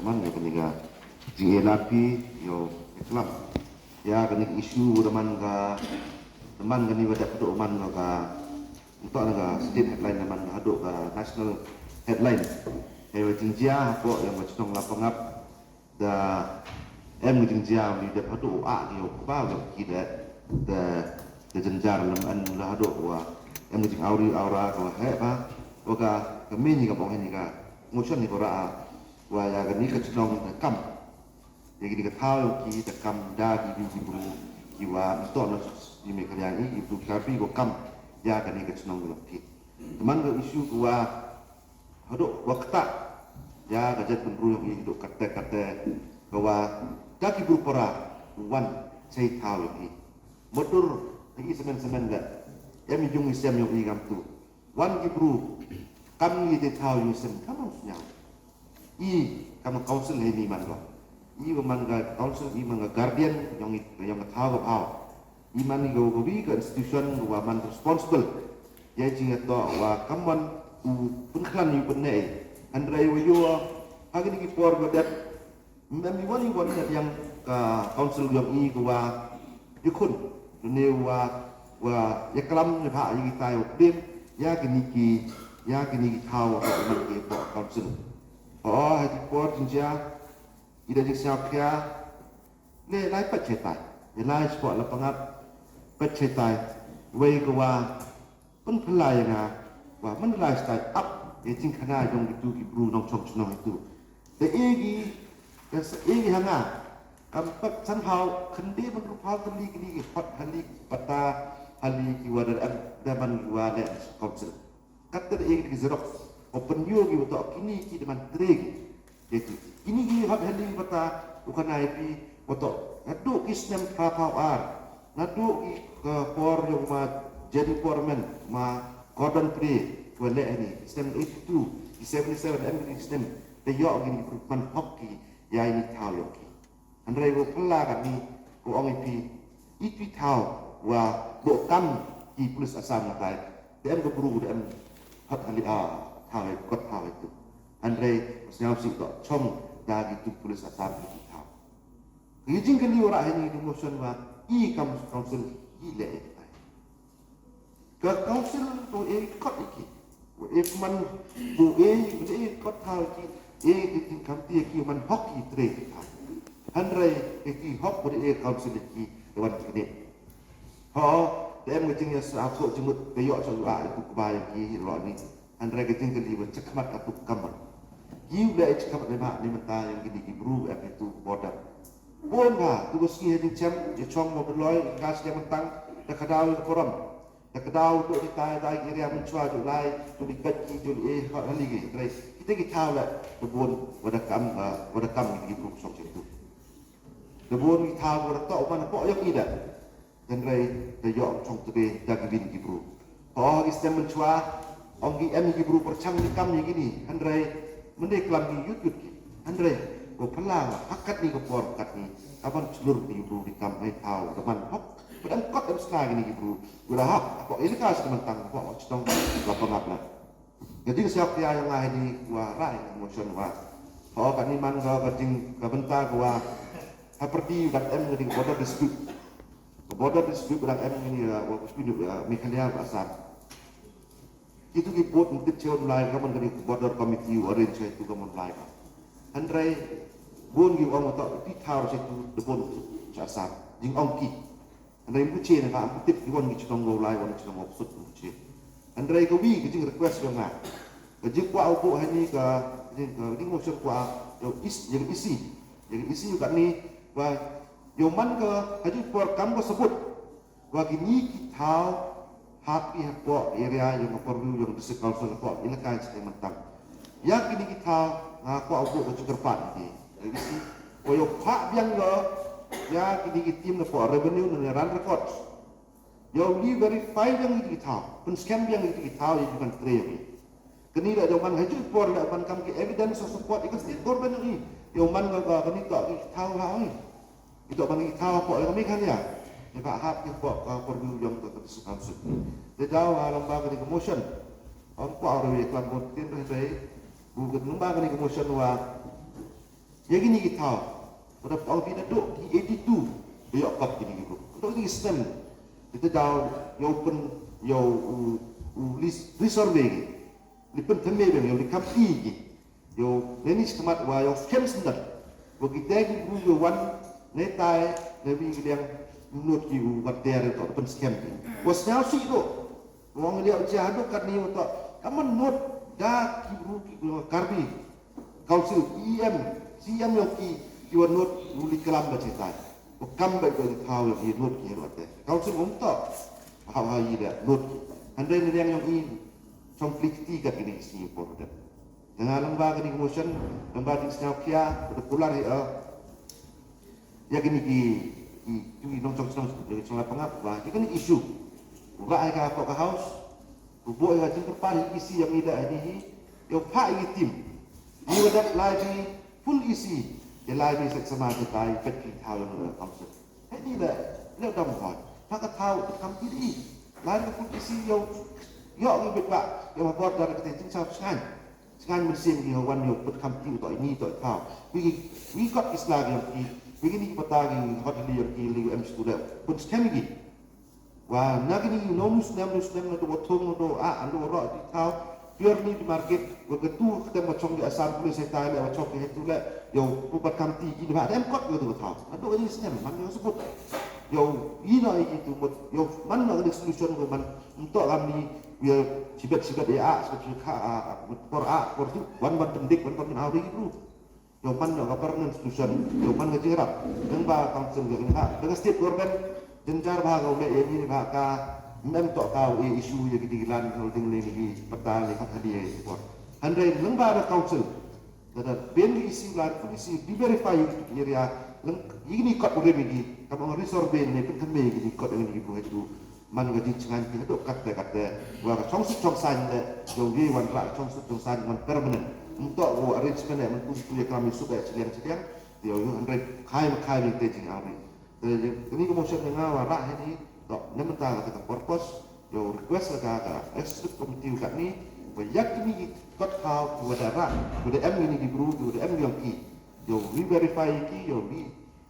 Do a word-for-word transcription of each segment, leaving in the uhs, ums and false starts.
Ïa kane ka jingïalap ïa u klam ïa kane ka issue u da man ka, da man kane ka dep haduh man ka, nto na ka state headline, da man ka haduh ka national headline. Ïa ka jingjia hapoh ïa ka chnong Lapangap, da em ka jingjia u dep haduh u ah ïa u kba ïa ki da, da, da jynjar lem en la haduh wa em ka jingawri awra ka wa heh ba wa ka, ka mini ka bong ni ka motion ni ko ra wa ïa kane ka chnong da kam. Ïa kane ka thaw ïa ki da kam da ki bru ki bru ki wa nto na i me ka ïa i bru ka pi ko kam ïa kane ka chnong ïa ki. Teman ka issue ko wa haduh wa kata ïa ka jait pynru ïa ki haduh kate kate ko wa da ki bru para wan sei thaw ïa ki. Motor ïa ki semen semen da em yung i sem yung i gam tu. Wan ki bru kam ngi te thaw ïa sem kam ong sñiaw. I kam council he ni man ko. I wa man ka council i man ka guardian yong i yong ka thaw ka bhaw. I man i ko ko wi ka institution wa man responsible. Ïa jing to wa kam man u pynkhlan yu pynne. Hynrei wa yu ha kini ki por ko dep Mem i wan i wan ïa yang ka council yong i ko wa i khun ne wa wa ïa klam ne ha ïa ki tai wa plim ïa kini ki ïa kini ki thaw wa man ki po council. O ha ki por jinjia i da jing siaw khia ne lai pat chetai ne lai spot la pangat pat chetai wei ko wa Pynphylla ïa nga wa man la stai ap ïa jingkhana jong kitu ki bru nongchong chnong itu. Da e gi da sa e gi ha nga kam pat somehow khynde ban ruh phaw tylli kini ki hot hali ki pata hali ki wa da em da man ki wa da em council. Kat da e gi ki xerox o pynïoh gi wa to kini ki da man tre gi. Ïa ki kini ki hot hali bata u khana ïa phi wa to naduh ki snem phra phaw ar naduh ki por yong ma Jenny Porman ma Gordon Pre wa leh ni snem eighty two ki seventy seven em ki snem te ïoh ki ni man hok ki ïa ni thaw yong ki. Hynrei ko phylla kani ko ong ïa phi i phi thaw wa bo kam ki pulit Assam ngatai. Te em ko bru te em hot hali a thaw ïa kot thaw ïa tu. Hynrei ko sñiaw si ko chong da ki tu pulit Assam ki tu thaw. Ki jingkylli wa rah hini ki motion wa i kam council i leh ïa tai. Ka council ko e kot ïa ki. Ko e man ko e ko e kot thaw ïa ki. E ki jingkam ti ïa ki man hok i tre ki thaw. Hynrei ïa ki hok ko e council ïa ki wan ki ne. Ho, te em ka jingïasah ko jingmut ka ïoh sa ïa ki kba ïa ki ro ni. Hynrei ka jingkylli wa chakhmat ka tuk kamon. Ki u leh chakhmat ne ma ne mynta ïa kini ki bru em itu border. Bun ba tu ka sngi ha jingchem ïa chong mo beloi ka sngi mynta da ka daw ïa forum. Da ka daw tu kita da ïa ria mynchwa ju lai tu di kat ki ju e ha hali ki. Hynrei kita ki thaw la da bun wa da kam wa da kam ki bru song chem tu. Da bun ki thaw wa da to ban po ïa ki da. Hynrei da ïoh chong tbe da ki bin ki bru. Ho ki stem mynchwa ong ki em ki bru pyrchang ki kam ïa kini hynrei mynde klam ki yut yut ki. Hynrei ko phylla ha katni ko por katni ka ban chlur ki bru ki kam ai thaw da ban hok. Ba dang kot em sla kini ki bru. Ko da hok ko ila ka stem tang ko chnong la pangap la. Ka jingsiaw khia ïa nga hi ni wa rai motion wa. Ho kani man ka ka jing ka bynta ka wa ha pyrdi dang em ka jing border dispute. Ka border dispute ba dang em ni wa dispute Meghalaya bad Assam. Kitu ki bud mtip chew lai ka man kani border committee u arrange chew tu ka man lai ka. Hynrei bun ki ong ta ti thar chew tu de bun cha Assam. Jing ong ki. Hynrei mbuche na ka mtip ki wan ki chnong wa lai wan chnong wa sut mbuche. Hynrei ka wi ka jing request yong nga. Ka jing kwah u buh hani ka jing ka jing motion kwah yow is yow isi. Yow isi ka ni wa yow man ka ha jing por kam ka sabut. Wa kini ki thaw hap i hapoh area yong ka pyrdu yong district council hapoh ilaka jing mentang. Ïa kini ki thaw nga kwah u buh ka jing kyrpad ni. Yow isi. Wa yow phah biang yow ïa kini ki team hapoh revenue ne land records. Yow li verify biang ïa ki thaw, pynskhem biang ïa ki thaw ïa ki ban trei ïa ki. Kani la yow man ha ju por la ban kam ki evidence of support ïa ka state government ïa ki. Yow man ka ka kani ka ki thaw ha ïa ki. Ito ban ki thaw hapoh ïa ka Meghalaya. Ïa ka hap ïa ka por ka por ïa ka ka district council. Te daw ha lamba kani ka motion. Ym kwah ruh ïa klam bot tin ruh dei. Bu ka lamba kani ka motion wa Ïa kine ki thaw, ba da pang phi naduh ki eighty-two ba ïoh kop kine ki briew. Naduh kine ki snem, kita daw ïa u pyn, ïa u, u lis-, resurvey ki. Li pynthymmai biang, ïa u li kam ki ki. Ïa u, ne ni skemat wa ïa u skhem snem. Wa kita ki briew ïa u wan, ne tai, ne wi ki liang, nud ki u wat der, to pynskhem ki. Wa sñiaw sih to. Wa ong liang jia haduh katni wa to. Ka man nud da ki briew ki briew Karbi Council, E M, C M ïa ki, ki wa nud, u li klam ba chitai. Wa kam ba ki thaw ïa ki nud ki wa te. Council um to. Ha ha i da nud. Hynrei ne liang ïa i, chong klik ti kat kine ki sngi por dep. Nga lang ba kane ka motion, lang ba ding sñiaw khia, particular hi, eh, ïa kine ki, ki, ki nongchong chnong, nongchong chnong pangap, ba ïa kine ki issue. Ba ai ka, ka house, u bo ïa ka jingkyrpad hi E C ïa ngi da hi hi, ïa u phah ïa ki team. Ngi wa dap lai bi full E C, ïa lai bi sek sama kita ïa pet ki thaw ïa ngi council. Hei ni le, le dam hoi. Phah ka thaw, kam ki di. Lai ka full E C ïa u, ïa ngi bit ba, ïa ma bor da ka te jingsaw sngan. Sngan mynsiem ki ha wan ïa u put kam ki u to ini to thaw. Wi ki, wi kot ki sla ki ïa ki. Wi ki ni ki pata ki hot li ïa ki li em stu le. Pun skem ki. Wa na ki ni no nu snem nu snem na do thong na do a an do ro di thaw. Purely di market wa ka tu ka tem wa chong di Assam Police sai tai le wa chong ki hetu le. Ïa u put kam ki ki ba dem kot wa do thaw. Ado ni snem man ïa sebut. Ïa u ina ïa ki tu mut. Ïa u man na ni solution ko man. Ntok kami, ïa, sibet, sibet, ïa, ah, sibet, sibet, ah, ah, ah, por, ah, por tu, wan, wan, pendik, wan, wan, wan, ah, ri, bro. Ïa, man, ka permanent solution, ïa, man, ka jingrap, nang ba, council, ïa, ïa, dengan state government, jynjar ba, ka, ïa, ïa, ni, ba, ka, mem tok, ka, ïa, issue, ïa, ki, ki, land, holding, ïa, ki, pata, ïa, kat, ïa, ïa, por. Hynrei, nang ba, ka council, Lada ben ki issue lada pun issue de-verify ïa ki area leng ïa kine kot u rem ïa ki, kam ong resurvey ne pynthymmai ïa kine kot ïa kine ki briew haduh man ka jingchngaiñ ki haduh katte katte wa ka chongsuk chongsaiñ de jong ki wanrah chongsuk chongsaiñ man permanent. Ym toh u arrangement ne man pun tu ïa kam ïa suk ïa chiliang chiliang ïa u hynrei khai ma khai ïa te jingangri. Te ïa kane ka motion ïa nga wanrah hangne toh na mynta kata ka purpose. Ïa u request ka ka executive committee u katne ba ïa kine ki kot thaw ki wa da rah, ki wa da em kine ki bru, ki wa da em ïong ki. Ïa u re-verify ïa ki, ïa u re,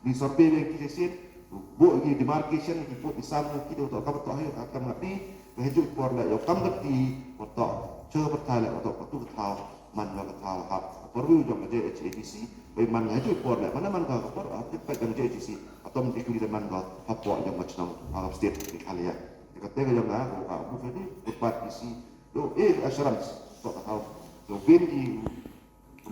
re-survey ïa ki shisien, u buh ïa ki demarcation ïa ki pud ki sam ïa ki, da u toh ka ba toh ïa ka kam ngatne, ba ha juh i por leh ïa u kam kati, ba toh, cha ba thaw leh, ba toh, ba tu ka thaw, man ka thaw hap, ha pyrthei jong ka J H A D C, ba man ha juh i por leh, man man ka ka por, ha pyrthei jong J H A D C, atom di kuli da man ka, hapoh jong ka chnong, ha ka state Meghalaya. Ïa kata ka jong nga, ko ka, bu ka di, bu pat isi, do, eh, assurance, to ka thaw. Do bin i,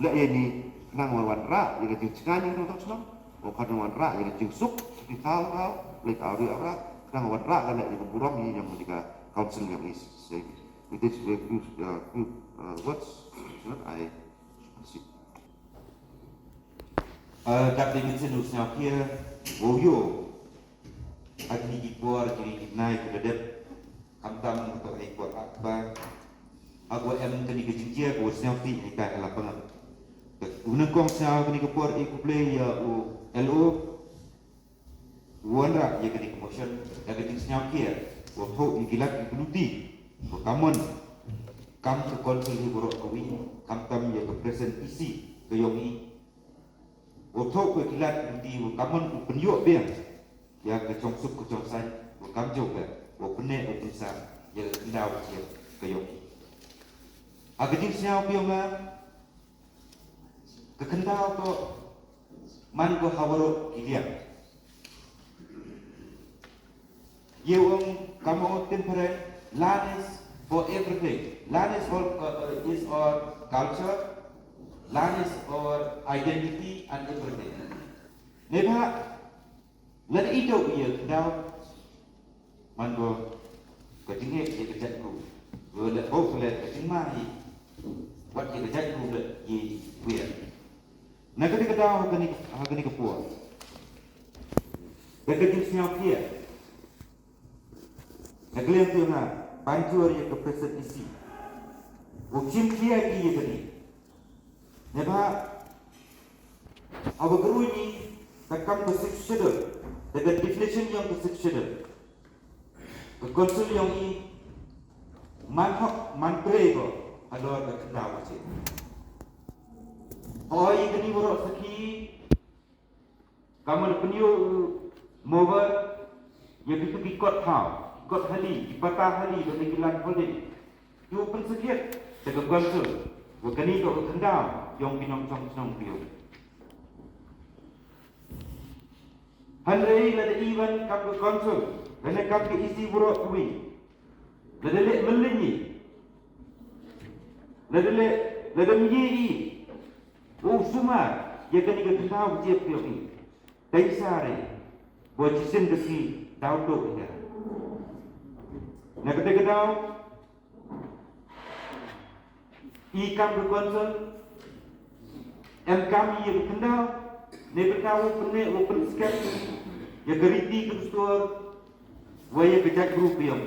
leh ïa ni, khnang wan wanrah, ïa ka jingchngaiñ ïa ka tong chnong. Ko khnang wanrah, ïa ka jingsuk, ki thaw thaw, leh ka awri awra, khnang wanrah, ka leh ïa ka burom, ïa jong ka council jong i, se, it is, uh, few, uh, few, uh, words, you know, I, I see. Uh, Doctor Vincent Usnawkia, Woyo, Agni ki por, kini ki bnai ki da dep, khamtam ka to ai por akba, agwa em kani ka jingjia ka wa sñiaw ti ai ka la pangam. Ka u nang kong sñiaw kani ka por i kublei ïa u L O, wanrah ïa kani ka motion, da ka jingsñiaw kia, wa thoh ïa ki lad ki bluti, wa kamon, kam ka council hi baroh ka wi, khamtam ïa ka present E C, ka yong i, Wa thoh ka kilat nti wa kamon u pynïoh biang ïa ka chongsuk ka chongsaiñ wa kam jong ka wa pyneh wa pynsah ïa ka khyndaw ka yong ki. Ha ka jingsñiaw ka yong nga ka khyndaw ka man ka ha waroh ki liang. Ïa u ong kam ong temporary, land is for everything. Land is all, uh, uh, is our culture. Land is our identity and everything. Neibhah lada i dei ïa ka daw man ko ka jingeh ïa ka jaitbru. Ko leh ko leh ka jingma hi wat ïa ka jaitbru leh ïa ïa. Na kane ka daw, ha kane ka, ha kane ka por. Da ka jingsñiaw khia. Na ka liang jong nga, ban jur ïa ka present E C. U chim khia ki ïa kane. Neibhah, ha wa kyrui ni, da kam ka Sixth Schedule, da ka definition yong ka Sixth Schedule. Ka council yong i man hok man trei ko halor ka khyndaw ka jait. Hoi kani waroh sakhi Kamar pynïoh u mover ïa kitu ki kot thaw, ki kot hali, ki pata hali, bad ki land holding. Ïoh pynsakhiat da ka council wa kane ka khyndaw yong ki nongshong shnong phi ïoh. Hynrei lada i wan kam ka council, lane kam ka E C waroh kawei, lada leh myllieñ i, lada leh, lada mih i, u sumar ïa kane ka khyndaw ka jep phi ïoh i. Tang shisha re, ba shisien ka sngi daw tuh ïa. Na kata ka daw, i kam ka council, em kam ïa ka khyndaw, ne ka daw u pynne, u pynskhem ïa ka riti ka dustur wa ïa ka jaitbru phi ïoh.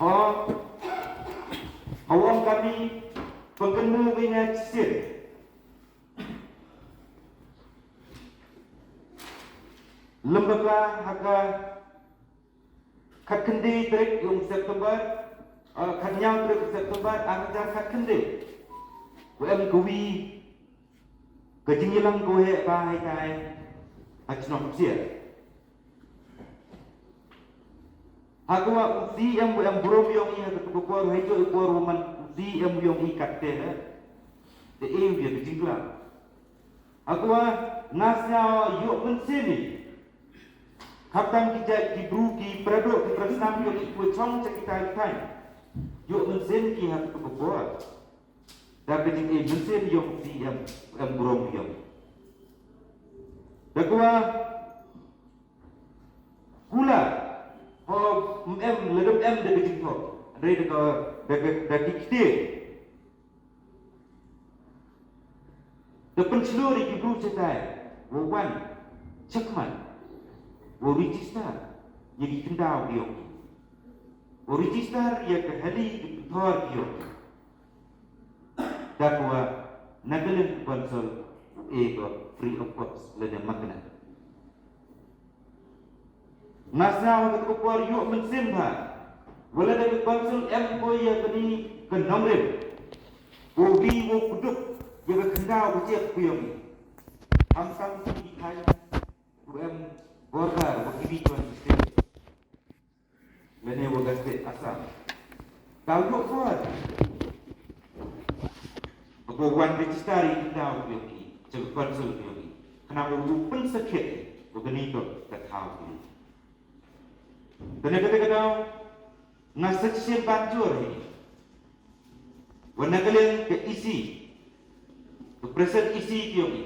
O, u ong kane, pynkynmaw ïa nga shisien. Lem bakla ha ka khatkhyndai tarik yong September, eh, khathynñiew tarik September, ar hajar khatkhyndai. Wa em kawi ka jingïalang kawei ba haitai ha chnong Psiah. Ha kawa u C M wa em burom yong i ha katu ka por, hei jooh i por wa man u C M yong i katte, eh. Te e u ïa ka jingklam. Ha kawa nga sngew ïoh mynsiem i. Khamtam ki jait ki bru ki para doh ki para snam ïoh i kiwa chong cha kitai kitai. Ïoh mynsiem ki ha katu ka por. Da ka jingim mynsiem yong C M, em burom yong. Da kawa kular, ho, em, lada em da ka jingthok. Hynrei da ka, da ka, da ki kti. Da pynshlur ïa ki bru shatai, wa wan, checkman, wa register, ïa ki khyndaw ki yong. Wa register ïa ka hali ki pynthor ki yong. Da kawa, na ka liang ka council, e ko free of cost, lane makna. Nga sngew ha katu ka por ïoh mynsiem bha. Wa lada ka council em ko ïa kani ka nongrim. Wa wi wa kuduk ïa ka khyndaw ka jep ka yong i. Khamtam ki thaiñ wa em border wa ki wi ki wan ki state. Lane wa ka state Assam. Ka ïoh por. Ba ko wan register ïa ki khyndaw ka yong i. Cha ka council ka yong i. Khnang wa u pynsakhiat wa kani ka thaw ka yong i. Te na kata ka daw, nga sa shisien ban jur hi. Wa na ka liang ka E C, ka present E C ka yong i,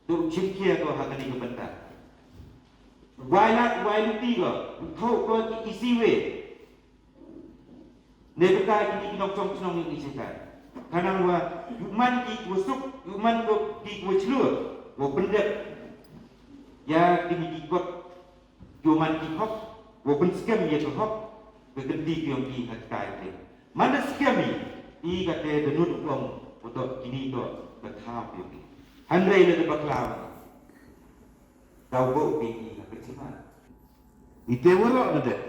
to u chimkhia ko ha kani ka bynta. Wai lad, wai luti ko, u thoh ko ki E C wei. Ne bynta kini ki nongshong shnong ïa ki shisha. Khnang wa ïoh man ki kiwa suk, ïoh man ko ki kiwa shlur, wa pyndep ïa kini ki kot, ïoh man ki hok, wa pynskhem ïa ka hok, ka kynti ki yong ki ha kata ka liang. Manda skhem i, i kata da nud u ong, wa toh kini toh ka thaw ki yong ki. Hynrei lada bakla, daw bok ki i ha ka jingman. Ite waroh da dep.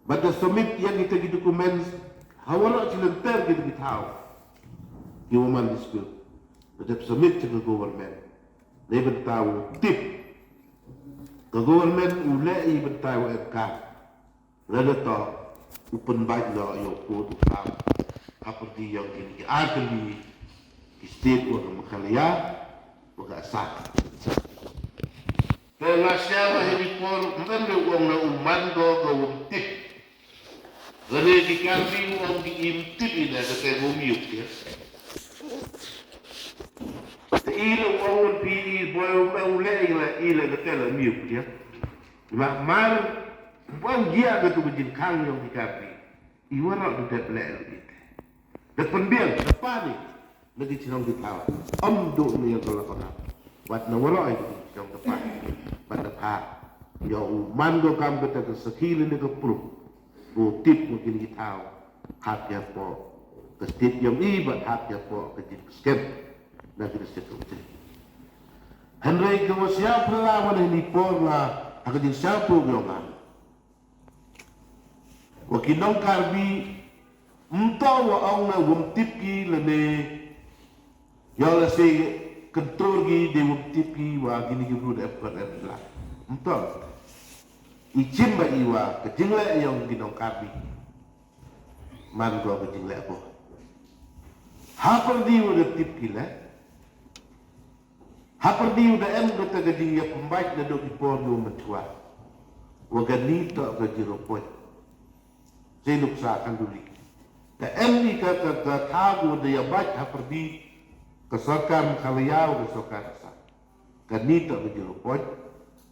Bad da submit ïa kita ki documents ha waroh chi lynter kita ki thaw. Ki wa man dispute. Da dep submit cha ka government. Dei bynta u tip. Ka government u leh i bynta u em ka. Lada toh u pynbait noh ïa u pud u pam. Hapyrdi yong kini ki ar tylli ki state wa ka Meghalaya wa ka Assam. Te nga sñiaw ha ini por, ym em le u ong na u man ko ka wym tip. Lane ki Karbi u ong ki im tip ina kate wym yuk ya. Te i le u ong wan pi i boi u me u le i le i le kate le ym yuk ya. Ma mar, u ong gia ka tu ka jingkhang yong ki Karbi. I waroh du dep leh lu ite. Da pynbiang, da panic. Na ki chnong ki thaw. Ym duh ne ïa ka la ka rap. Wat na waroh ïa ki chnong da panic. Bad da pha. Ïa u man ko kam kata ka sakhi lane ka proof. Ko tip ko kini ki thaw. Hap ïa po. Ka state yong i bad hap ïa po ka jingskhem. Na ki state yong i. Hynrei ka wa sñiaw phylla wan ha ini por la ha ka jingsñiawthooh yong nga. Wa ki nong Karbi, ym toh wa ong na wym tip ki lane, ïa la se kyntur ki, dei wym tip ki wa kini ki briew da em kot em sla. Ym tang. I chim ba i wa ka jingleh yong ki nong Karbi man ko ka jingleh bor. Ha pyrdi wa da tip ki leh, ha pyrdi wa da em kata ka jingïapynbeit naduh ki por ïa u mynchwa wa kani toh ka zero point. Sei nuksa khanduli. Ka em i ka, ka, ka thaw wa da ïabeit ha pyrdi ka sorkar Meghalaya wa ka sorkar Assam. Kani toh ka zero point.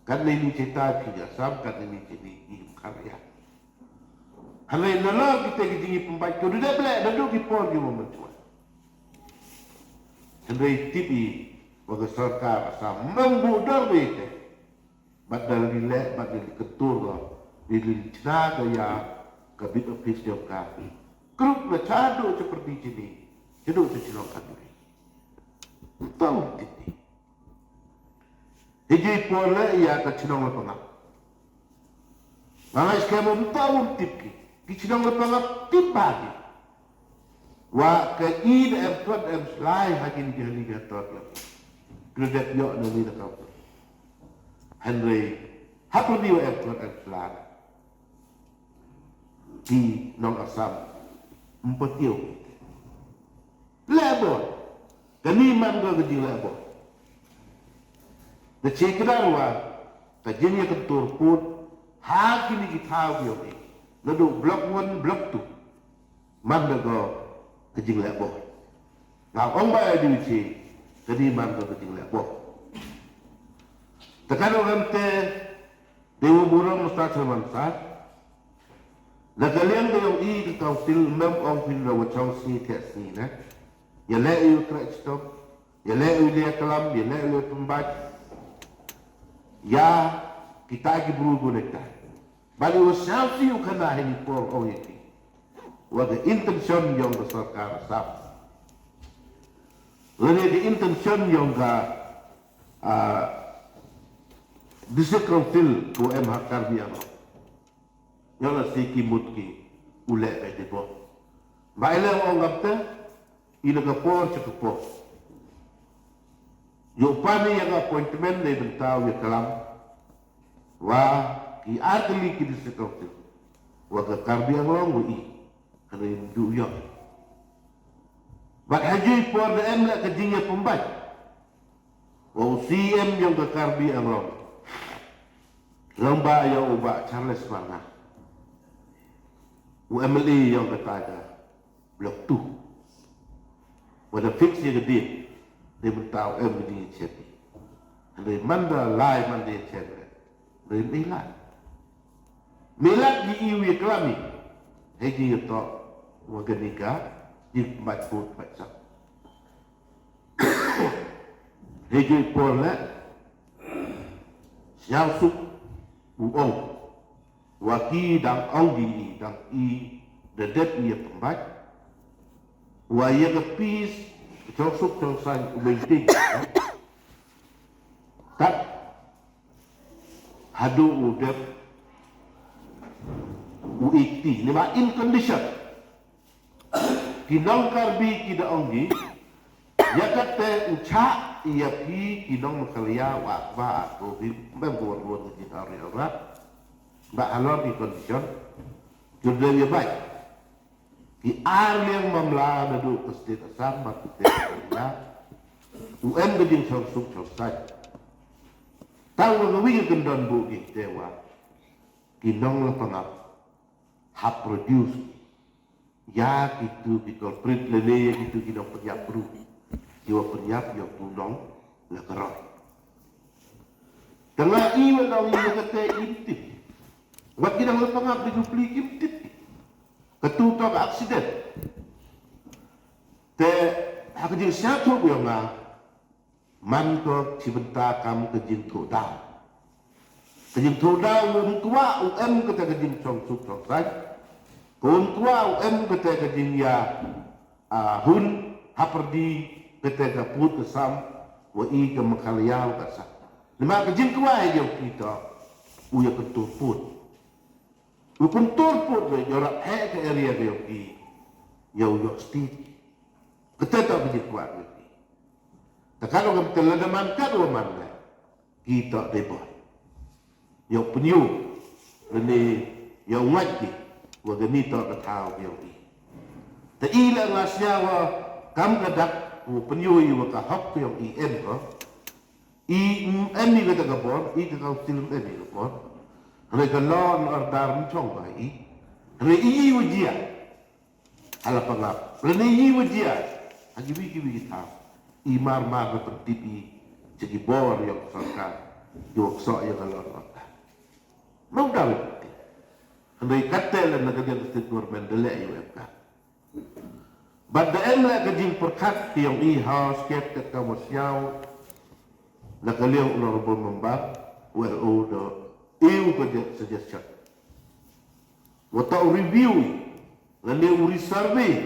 Katne ni chetai phi Assam, katne ni chetai i Meghalaya. Hynrei nalor kita ki jingïapynbeit ki u dep leh naduh ki por ki wa mynchwa. Hynrei tip i wa ka sorkar Assam ym buh dor beit te. Bad da li leh, bad da li kyntur ko, da li chna ko ïa ka bit office jong ka. Krup na cha duh cha pyrdi chini, cha duh cha chnong khanduli. Tang tip i. Hijai por leh ïa ka chnong Lapangap. Nga ngai skhem ym tau ym tip ki. Ki chnong Lapangap tip ba ki. Wa ka i da em kot em slai ha kini ki hali ki hatot ïa. Kredit ïoh na ni da kau. Hynrei ha pyrdi wa em kot em slai. Ki nong Assam ym pat ïoh. Leh bor. Kani man ko ka jingleh bor. Da che kdar wa ka jingïakyntur pud ha kini ki thaw ki ong i. Naduh block one, block two. Man da ko ka jingleh bor. Nga ong ba ïa dei chi kani man ko ka jingleh bor. Te ka dei ram te dei wa burom Mister Chairman Sir. Na ka liang ka ong i ka council mem ong phin da wa chong sngi te sngi ne. Ïa leh ïa u trei chitom. Ïa leh u leh klam, ïa leh u leh pynbeit. Ïa kita ki bru gu nekta. Bad u sel si u khana hi ni por ong ïa ki. Wa ka intention yong ka sorkar Assam. Lane ka intention yong ka, ah, District Council ko em ha Karbi Anglong. Ïa la si ki mut ki u leh ka dei bor. Ba i leh ong ngam te, i la ka por cha ka por. Ïoh pan ïa ka appointment dei bynta u ïa klam. Wa ki ar tylli ki district council. Wa ka Karbi Anglong wa i. Hynrei ym duh ïoh. Bad ha jui por da em la ka jingïapynbeit. Wa u C M yong ka Karbi Anglong. Lyngba ïa u Bah Charles Marngar. U M L A yong ka Tiger. Block two. Wa da fix ïa ka date. Dei mynta u em ka jingïachen. Hynrei man da lai man da ïachen. Hynrei mei lad. Mei lad ki i u ïa klam i. Hei jingïatoh. Wa kani ka. Jingpynbeit pud pynbeit sam. Hei jingpynbeit leh. Sñiawsuk u ong. Wa ki dang ong ki i dang i da dep ïa pynbeit. Wa ïa ka peace, chong suk chong saiñ u maintain. Kat haduh u dep u ikti. Ni ma in condition. Ki nong Karbi ki da ong ki, ïa kata u chah ïa phi ki nong Meghalaya wa ba ko phi mem ko wan wan ki jingau ri au rat. Ba halor ki condition, jur dei ïa bai. Ki ar liang mamla naduh ka state Assam, ba ka state Meghalaya. U em ka jingchong suk chong saiñ. Tang wa ka wi ka kyndon buh ki te wa. Ki nong Lapangap. Hap produce. Ïa kitu ki culprit lane ïa kitu ki nongpynïap bru. Ki wa pynïap ïa u nong la ka roi. Tang i wa nong ïa kata im tip. Wat ki nong Lapangap di jubli im tip. Katu to ka accident. Te ha ka jingsngewthuh ïa nga. Man ko chi bynta kam ka jingthuh daw. Ka jingthuh daw um kwah u em kata ka jingchong suk chong saiñ. Ka um kwah u em kata ka jingïa, ah, hun hapyrdi kata ka pud ka sam wa i ka Meghalaya wa ka sam. Namar ka jingkwah ïa u phi to u ïa kyntur pud. U kyntur pud ne ïa rap heh ka area ka ïa u phi ïa u ïoh state. Kata to ka jingkwah ïa u phi. Te katno kam te lada man katno man leh, ki toh dei bor. Ïa u pynïoh lane ïa u ngeit ki wa kani toh ka thaw ka ïong i. Te i la nga sngew wa kam ka dak u pynïoh i wa ka hok ka ïong i em ko. I em i kata ka bor, i ka council em i ka bor. Hynrei ka law and order mynchong ba i. Hynrei i i wa jia. Hala pangap. Lane i wa jia. Ha kiwi kiwi ki thaw. I mar mar na pyntip i. Cha ki bor ïong sorkar. Ïong sok ïong ka law and order. Nong daw i pyntip. Hynrei kata la na ka jia ka state government da leh ïong em ka. Bad da em leh ka jingpyrkhat ki ïong i ha skhet ka ka wa siaw. Na ka liang honorable member. Wa u da ïong ka jia suggestion. Wa ta u review. Lane u resurvey.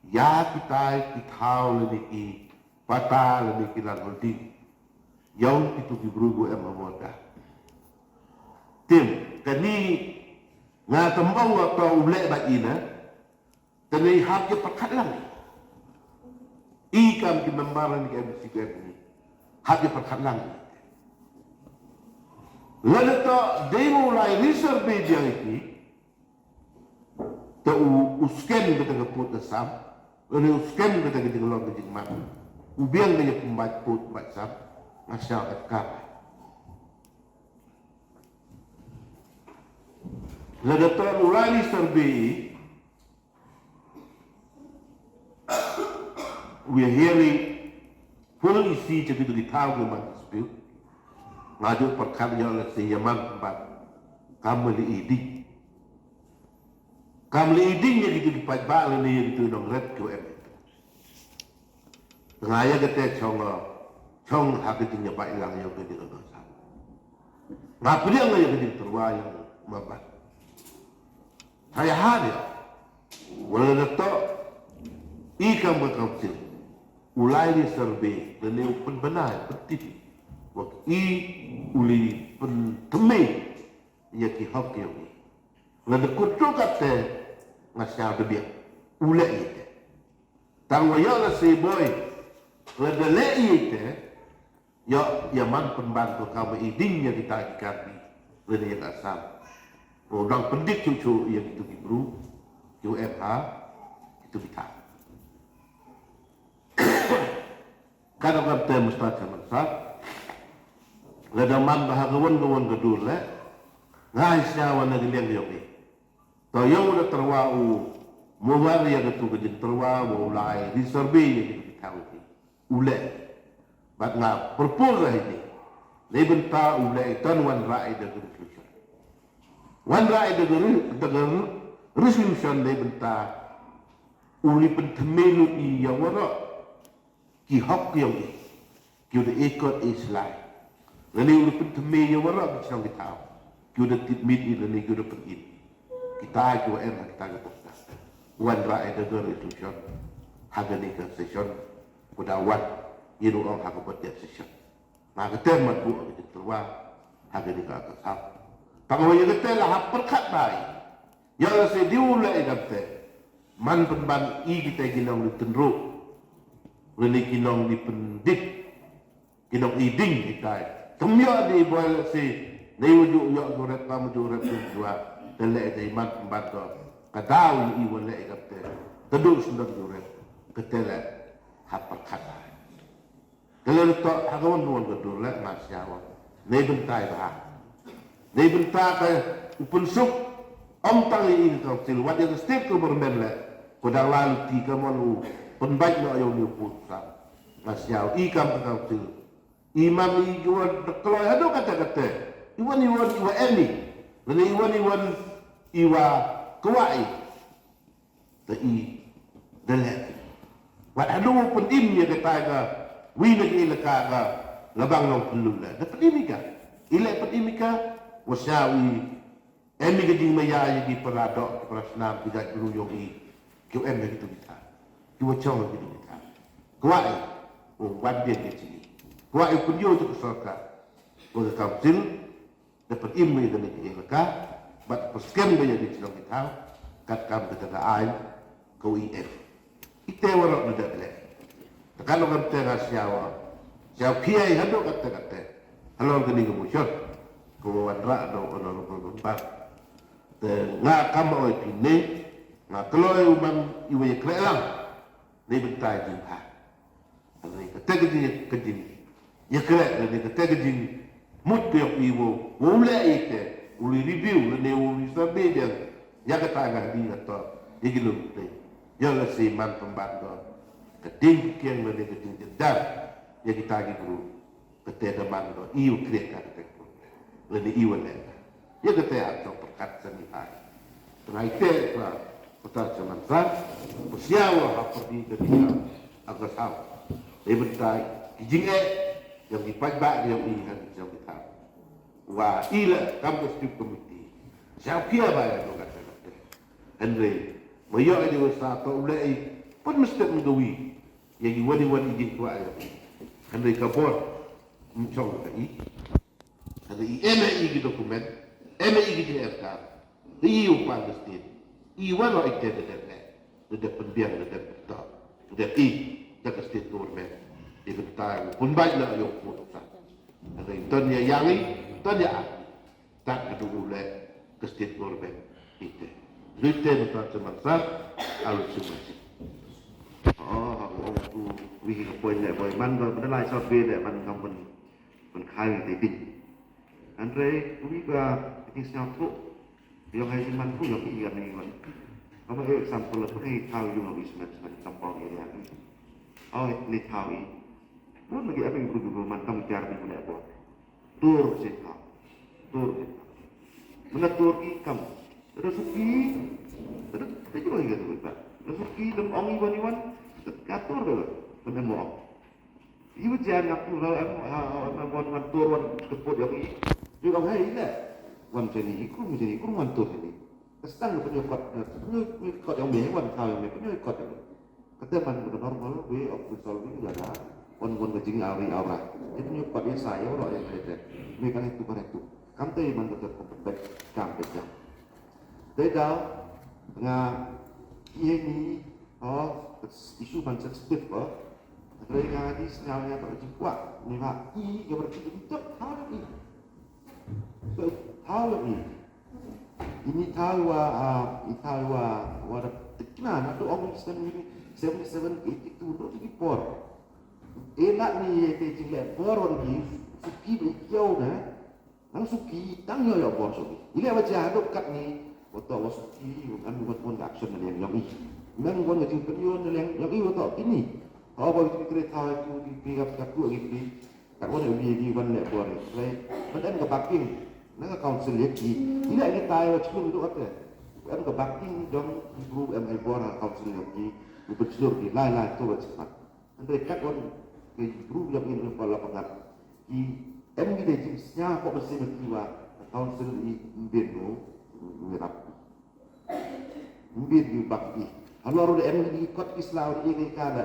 Ïa kitai ki thaw lane ki pata lane ki land holding. Ïong kitu ki bru gu em ha border. Tim, kani nga tembang wa ta u leh ba ina. Kani hap ïa pyrkhat lang. I kam ki member lane ki M C ki M P. Hap ïa pyrkhat lang. Lada ta dei u lai resurvey jia ki. Te u, u scan kata ka pud ka sam, lane u scan kata ka jinglong ka jingman. U biang ka ïa pynbait pud bait sam, nga sngew ka ka. Lada ton u lai resurvey, we are hearing full issue cha kitu ki thaw ki man dispute. Nga ju pyrkhat ïa la si ïa man pynban. Kam li i ding. Kam li i ding ïa kitu ki paidbah lane ïa kitu nongret ki wa em. Nga ïa kata chong, chong ha ka jingïabait lang ïa ka jingïabait. Nga pdiang ïa ka jingtyrwa ïa u member. Sa ïa ha ïa. Wa lada toh i kam ka council u lai resurvey lane u pynbna pyntip wa i u li pynthymmai ïa ki hok ïong i. Lada kut tu kata nga sngew da biang u leh ïa te. Tang wa ïa la si boi lada leh ïa te. Ïa, ïa man pynban ko ka ma i ding ïa kita ki Karbi lane ïa ka Assam. Ko dang pyndik chuh chuh ïa kitu ki bru ki u em ha kitu ki thaw. Ka dang kam te mustad ka mustad. Lada man ba ha ka wan ka wan ka dur leh. Nga ai sñiaw wa na ka liang ïong i. To ïa u da tyrwa u mo war ïa katu ka jingtyrwa wa u lai resurvey ïa katu ka thaw ki u leh. Bad nga propose ha ïa ki. Lei bynta u leh i ton wanrah i da ka resolution. Wanrah i da ka re-, da ka re-, resolution lei bynta u li pynthymmai lut i ïa waroh. Ki hok ki ïong i. Ki u da ikot i slai. Lane u da pynthymmai ïa waroh ki chnong ki thaw. Ki u da tipmit i lane ki u da pynim. Kita ki wa em ha kita ki pokta. Wanrah i da ka resolution. Ha kani ka session. Ku da wan. Ïa u ong ha ka budget session. Nga ka tem mat bu ka jingtyrwa. Ha kani ka ka sap. Tang wa ïa ka te la hap pyrkhat bai. Ïa la se diu leh i dam te. Man pynban i kita ki nong li tynruh. Lane ki nong li pyndit. Ki nong i ding i tai. Kem ïa di boi la se. Nei wa ju ïa ju rep kam ju rep ju jua. Te leh i tai man pynban to. Ka daw i wa leh i dam te. Te du sendam ju rep. Ka te leh. Hap pyrkhat. Ka leh to ha ka wan ka wan ka dur leh nga sñiaw. Nei bynta i bha. Nei bynta ka u pynsuk. Ym tang i ka council wat ïa ka state government leh. Ko dang la luti ka mon u pynbait noh ïa u ni u put sa. Nga sñiaw i kam ka council. I man i wa da kloi haduh kata kata. I wan i wan i wa em i. Lane i wan i wan i wa kwah i. Te i da leh. Wat haduh u pynim ïa kata ka wi na ki elaka ka labang long pynlut leh. Da pynim ïa ka. I leh pynim ïa ka. Wa sñiaw i em i ka jingmaïa ïa ki para doh, ki para snam, ki jait bru ïong i. Ki u em ïa kitu ki thaw. Ki wa chong ïa kitu ki thaw. Kwah i. U wan biang ki chi i. Kwah i u pynïoh ïa ka sorkar. Wa ka council. Da pynim ïa kane ka elaka, bad pyrshang ba ïa ki chnong ki thaw, katkam kata ka aiñ, ka u E F. Ite waroh da dep leh. Te Ka long kata nga sñiaw. Sñiaw phi ai haduh kata kata. Halor kani ka motion. Ko wanrah da u honorable member. Te nga kam oi phi ne. Nga kloi u man iwa ïakhleh lang. Ni bynta jingha. Ani kata ka jing ka jing. Ïakhleh ni kata ka jing. Mut ko ïoh iwo. Wo le ite. Uli review le ne uli survey dia. Ïa kata nga di nga to. Ïa ki lum te. Ïa la si man pemban do. Ka ding kieng le ne ka ding jedar. Ïa kita ki group. Kata da man do. Iu kriak ka kata. Le ne iwa le. Ïa kata ïa to perkat seni hai. Tengah ite ka kota semansa. Persiawa ha perdi ka dia. Agak tau. Dei bentai. Ki jingeh. Yang dipaid bak dia uli han yang kita. Wa ila kam ka stip committee. Siapa ba ya dokat kata. Henry. Mayo di wasa to ulai. Pun mesti menggawi. Ïa ki wan i wan i jingkwah ïa. Hynrei ka bor. Ym shong ka i. Hynrei i em i ki dokumen. Em i ki jingeh ka. I u pan ka state. I wan wa i te da dep ne. Da dep pynbiang da dep to. Da dep i. Da ka state government. I ka tai u pun bai la ïa u pun ta. Hynrei ton ïa yang i. Ton ïa a. Tat haduh u leh ka state government ite. Duh ite mynta te mansar, alu sumasi. Oh, aku ong tu wi ka point leh boy man ba benda lai sot be leh man ngam pun pun khai te ding. Hynrei wi ba ti sñiaw tu. Yong hai man tu yong i yong i wan. Kama example tu ni thaw yung abi semen semen kampong area ni. Oh, ni thaw i. Mun lagi abi guru guru man kam jar ni leh boy. Tur sita. Tur sita. Mena tur ki kam. Ada suki. Ada ada juga juga tu kita. Ada suki dem ong iwan iwan. Katur dulu. Mena mo ong. Ibu jangan ngaku lah em ha em wan wan tur wan teput yang i. Juga ong hai ila. Wan sini ikung sini ikung wan tur sini. Kastang penyukot penyukot yang me wan kau yang me penyukot yang me. Kata man ka normal way of resolving ïa ka. Wan wan ka jingawri awra. Ïa pynïoh pat ïa sa ïa ro ïa kata. Me kan itu kan itu. Kam te man ka ter kompet kam te jam. Te da nga ïa ni oh issue man sensitive ba. Kata nga di sñiaw ïa ka jingkwah ni ba i ïa berarti betul hal i. So hal i. Ini thaw wa, ah, i thaw wa, wa da tikna na tu ong seventy seven, eighty two tu ki por. E la ni te jing le por on ki suki ba i kiau na. Nang suki tang yo yo por suki. Ile wa ja do kat ni. Wa to wa suki, wa kan wa pon action na leng yong i. Nang wa jing pynyon na leng yong i wa to kini. Thaw ba ki tre thaw tu ki pi gap kat tu ki pi. Kat wan ïa wi wan leh bor ïa. Ban em ka backing na ka council ïa ki. Ila ïa tai wa chlung duh ate. Em ka backing jong ki bru em ai bor ha council ïa ki. U bachelor ki lai lai to wa chmat. Hynrei kat wan ki bru ïa ki ïa pala pangat. Ki em ki dei jing sñiaw ko ba sim ki wa council i mbien no. Ngi rap. Mbit yu bak i. Halor de em ngi kot ki slaw de ngi ka da.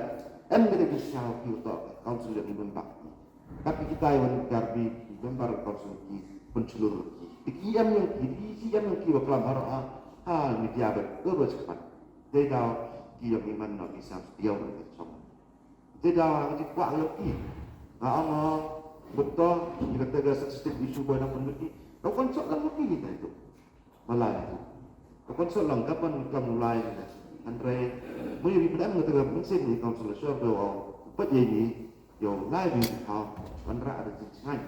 Em ngi de ki slaw ki to council de ngi bak i. Tapi kita yang kar bi member council ki penchlur ki. Ki em yang ki di si em yang ki wa klam har a. Ha media ba ko ba cepat. Dei daw ki yang iman na ki sam diaw na ki chong. Dei daw ngi kwah yang ki. Ha ong betul ni kata ga sensitive issue ba na pun ki. Kau kan sok lang ki kita itu. Malai tu. Ka pon so lang ka pon kam lai na. Hynrei mui ri pdam ngata ka mynsiem ni kam sala shor do au. Pat ye ni yo lai bi ha. Wan ra ada jin chngai.